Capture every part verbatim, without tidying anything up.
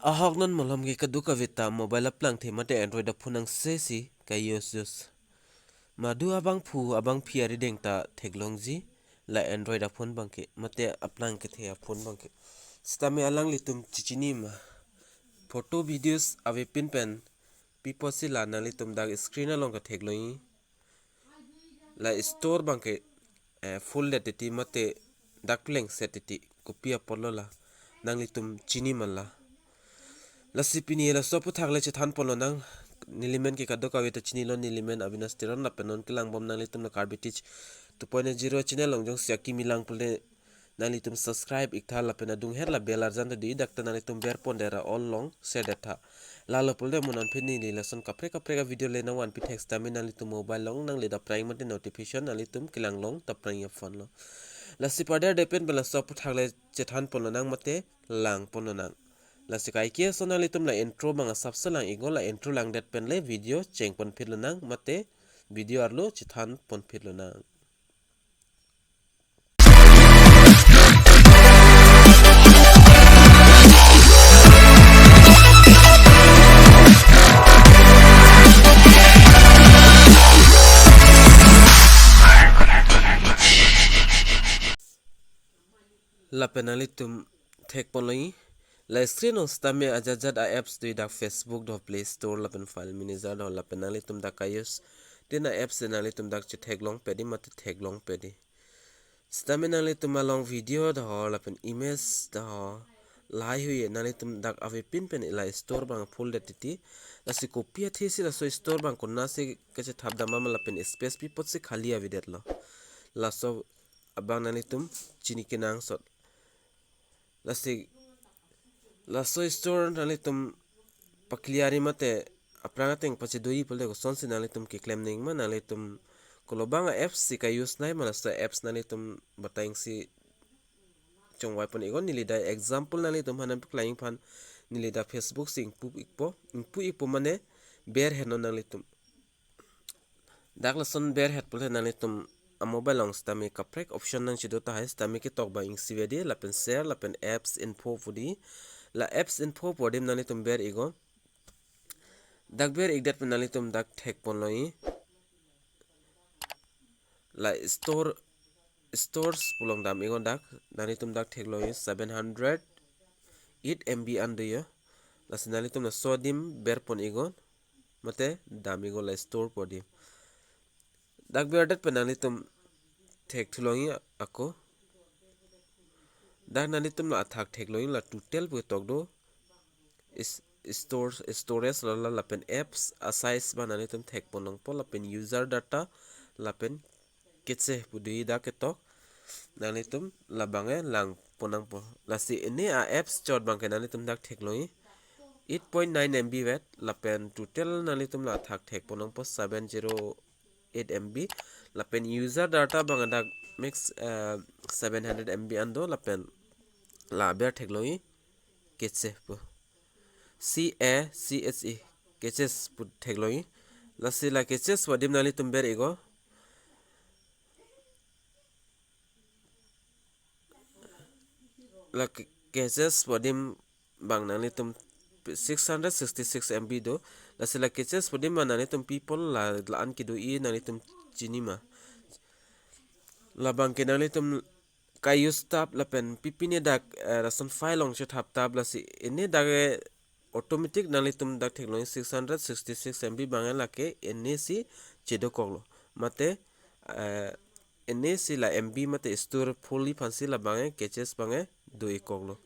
Ahok non malom ke kadokave ta mobile aplangthe mate Android aphone angse si ka-use use. Madu abangphu abangphi arideng ta theklongji la Android aphone abangke mate aplang kethe aphone abangke. Sitame alanglitum chichinima. Photo videos avepin pen pi apotsi la nanglitum dak screen along katheklongji. La store abangke, eh, full det titi mate dak plengset titi kopi apotlo la nanglitum chinima la. Lasi pini laso aphuthak le chethanponlonang. Nelimen ke kadokave ta chinilo, nelimen Avinash Teron lapen non kelangbom nanglitum la Karbi Tech two point zero channel along jongsi akimi lang pulote nanglitum subscribe iktha lapen adung her la bell arjan ta dei, dak ta nanglitum berpon dera all along share detha. Lalo pulote mo non pini neli lason kaprek kaprek avideo le nangvanpi thek sitame nanglitum mobile along nangle ta prang mate notification nanglitum kelang long ta prang ya phone lo. Lasi padar depen bela laso aphuthak le chethanponlonang mate langponlonang. Lasi kaike ason nanglitum la intro abang asapse lang iknon, la intro langdet pen le video chengponphitlonang mate video arlo chethanponphitlonang. Lapen nanglitum thekponlongji. La screen along sitame ajat ajat a-apps do, dak Facebook do, Play Store lapen File Manager do, lapen nanglitum dak ka-use tin a-apps nanglitum dak chetheklong pedi mate theklong pedi. Sitame nanglitum along video do lapen image do, lahai hui nanglitum dak avepin pen la store abang full det titi. Lasi kopi athe si laso store abang konat si kachethap dam ma lapen space pi apotsi khali avedetlo. Laso abang nanglitum chini kenangsot. Lasi laso store nanglitum pa-clear-i mate aphrang ateng pachedoi pulote kosonsi nanglitum keklem nangma, nanglitum kolobang a-apps si ka-use nangma, laso apps nanglitum batang si chongvaipon iknon. Neli dak example nanglitum aphan nangpaklang aphan neli dak Facebook si ingpu ikpo, ingpu ikpo mane berhetnon nanglitum. Dak lason berhet pulote nanglitum a-mobile along sitame kaprek option nangchedo tahai, sitame ketok abang ing sivedi lapen share lapen apps info pu dei. La apps info pu adim nanglitum ber iknon. Dak ber ikdet pen nanglitum dak thekponlongji. La store, stores pu along dam iknon dak, nanglitum dak theklongji seven hundred eight M B an do jo. Lasi nanglitum laso adim berpon iknon mate dam iknon la store pu adim. Dak berdet pen nanglitum thekthulongji ako. Dak nanglitum la athak theklongji, la total pu ketok do. Is, store, storage lo la lapen apps a-size abang nanglitum thekponlongpo lapen user data lapen cache pu dei dak ketok. Nanglitum labang ke langpon nangpo. Lasi ini a-apps chot abangke nanglitum dak theklongji eight point nine M B vet lapen total nanglitum la athak thekponlongpo seven zero eight M B lapen user data abang dak max, eh, seven hundred M B an do lapen la aber theklongji cache pu. C A C H E, caches pu theklongji. Lasi la caches pu adim nanglitum ber iknon. La ca-, caches pu adim abang nanglitum six hundred sixty-six M B do. Lasi la caches pu adim abang nanglitum pipon la, la-an kedo-i nanglitum chinima. Labangke nanglitum ka-use tap lapen pipine dak, eh, lason file along chethap tap, lasi ini dak ke automatic nanglitum dak theklongji six hundred sixty-six M B abang ke lake ini si chedokoklo. Mate, eh, ini si la M B mate store full-i aphan si labang ke caches abang ke do-ikkoklo.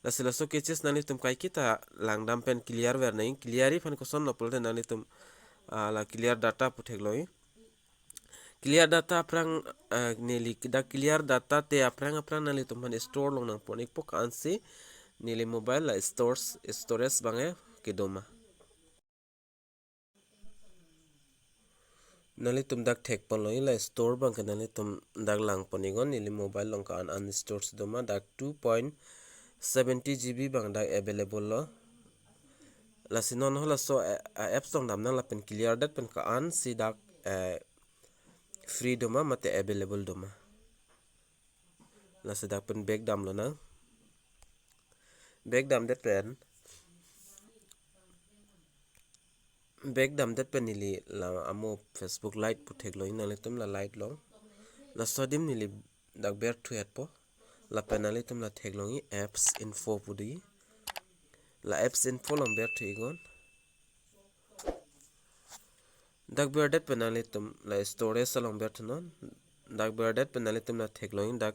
Lasi laso caches nanglitum kaike ta langdam pen clear ver nangji, clear-i aphan kosonlo pulote nanglitum, ah, la clear data pu theklongji. Clear data aphrang, eh, neli dak clear data te aphrang aphrang nanglitum aphan store along nangpon ikpo, ko-ansi neli mobile la stores, storage abang ke kedo ma. Nanglitum dak thekponlongji la store abangke nanglitum dak langpon iknon, neli mobile along ko-an an stores do ma, dak two point seventy G B abang dak available lo. Lasi non halaso a, a-apps along damnang lapen clear det pen ko-ansi dak, eh, free do ma mate available do ma. Lasi dak pen back damlonang. Back damdet pen back damdet pen neli la amo Facebook Lite pu theklongji, nanglitum la Lite along. Laso adim neli dak berthu-etpo. Lapen nanglitum la theklongji apps info pu di. La apps info along berthu iknon. Dak berdet pen nanglitum la storage along berthunon. Dak berdet pen nanglitum la theklongji dak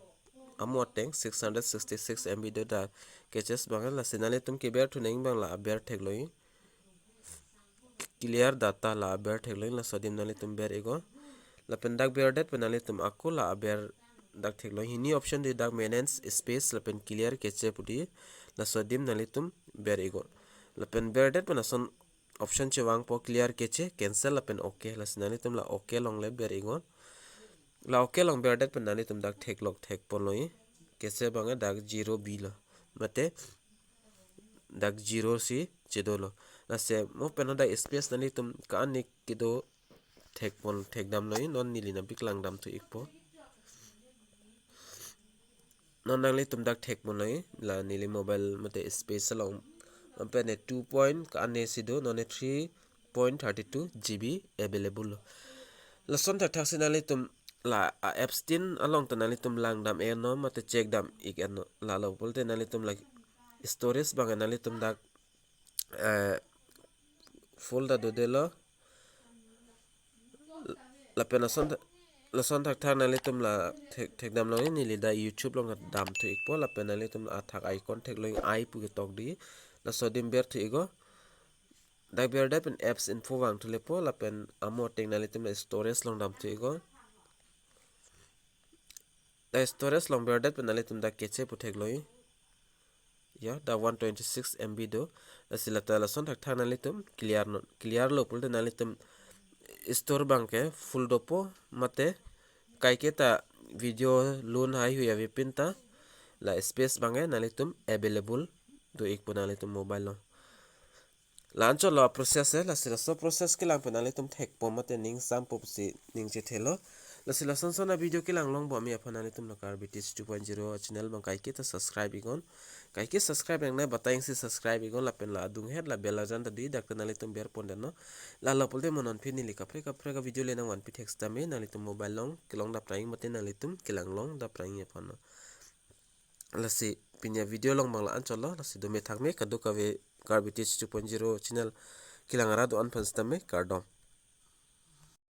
amo ateng six hundred sixty-six M B do, dak cache abang, lasi nanglitum keberthu nangji abang la aber theklongji. Clear data, la aber theklongji, laso adim nanglitum ber iknon. Lapen dak berdet pen nanglitum ako la aber dak theklongji. Hini option di dak manage space lapen clear cache pu di, laso adim nanglitum ber iknon. Lapen berdet pen lason option chevangpo clear cache, cancel lapen okay. Lasi nanglitum la okay along le ber iknon. La okay along berdet pen nanglitum dak theklok thekponlongji. Cache abang dak zero bilo. Mate dak zero si chedolo. Lasi mo pen dak space nanglitum ka-an ni kedo thekpon thekdamlongji, non neli nangpaklang damthu ikpo. Non nanglitum dak thekponlongji, la neli mobile mate space along. Ampen ne two point ka-an ne si do, non ne three point thirty two G B available lo. Lason thakthak si nanglitum la a apps tin along ta nanglitum langdam iknon mate check dam iknon. Lalo pulote nanglitum la storage abang nanglitum dak, eh, full ta dodelo. Lapen lason tha-, lason thakthak nanglitum la thek, thekdamlongji, neli dak YouTube along damthu ikpo, lapen nanglitum la athak icon theklongji, ai pu ketok di. Laso adim berthu iknon. Dak berdet pen apps info vangthu lepo, lapen amo ateng nanglitum la storage along damthu iknon. Dak storage along berdet pen nanglitum dak cache pu theklongji. Ya, dak one twenty-six M B do. Lasi la ta lason thakthak nanglitum clear non. Clear lo pulote nanglitum store abang ke full dopo mate kaiketa video lun haihui avepin ta la space abang ke nanglitum available do ikpo nanglitum mobile along. La anchot lo a process e, lasi laso process kelang pen nanglitum thekpo mate ning sampo pusi ning chethelo. Lasi lason son a video kelang longbom-i aphan nanglitum la Karbi Teach two point zero channel abang kaiketa subscribe iknon. Kaike subscribe nangne batai si subscribe iknon, lapen la adunghet la bell arjan ta di, dak ta nanglitum berpon detnon. Lalo pulote mo non pini neli kaprek kaprek a video le nangvanpi thek sitame nanglitum mobile along kelong dap nangji mate nanglitum kelang long dap nangji aphan non. Lasi pini a video along abang la anchot lo, lasi dome thakme kadokave Karbi Teach two point zero channel kelang arat do-an aphan sitame kardom.